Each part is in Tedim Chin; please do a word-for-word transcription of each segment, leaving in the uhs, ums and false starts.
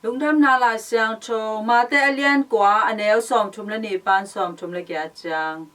Lungdamna Lai Siangtho, Mate a lian kua, a neu sawmthum le nih pan sawmthum le giat ciang.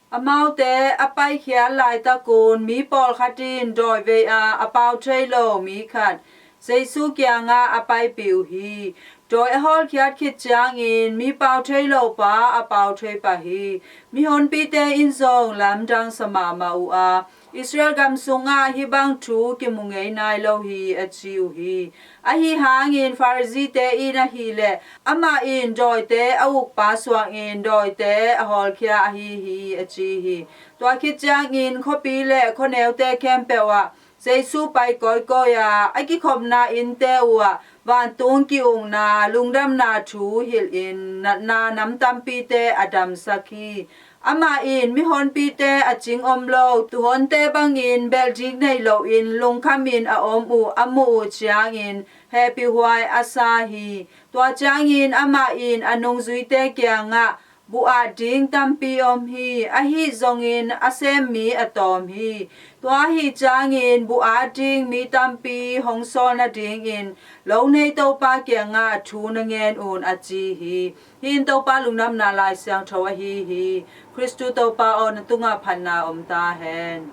Amaute a paikhiat laitakun mi pawlkhat in dawivei a a pau thei lo mi khat Jesu kiangah a paipih uh hi. Dawi a hawlkhiat khit ciangin mi pau thei lo pa a pau thei pah hi. Mihonpite in zong lamdang sa mahmah uh a, Israel gam sungah hih bang thu kimu ngei nai lo hi, a ci uh hi. Ahi hangin Pharisee-te in ahih leh amah in dawite a ukpa suangin dawite a hawlkhia ahi hi, a ci hi. Tua khit ciangin khuapi le khuaneute khempeuh ah Jesu pai kawikawi a, a kikhopna innte uhah vantung ki-ukna lungdamna thu hilhin natna nam tampite a damsak hi. Amah in mihonpite a cing om lo tuuhonte bangin belhdik nei loin lungkhamin a om uh a muh uh ciangin hehpihhuai a sa hi. Tua ciangin amah in a nungzuite kiangah, "Buh at ding tampi om hi, ahi zongin a sem mi a tawm hi. Tua ahih ciangin buh at ding mi tampi hong sawl nadingin lo nei Topa kiangah thu na ngen un," a ci hi. Hih in Topa Lungdamna Lai Siangtho ahi hi. Khristu Topa aw, na tungah phatna om ta hen.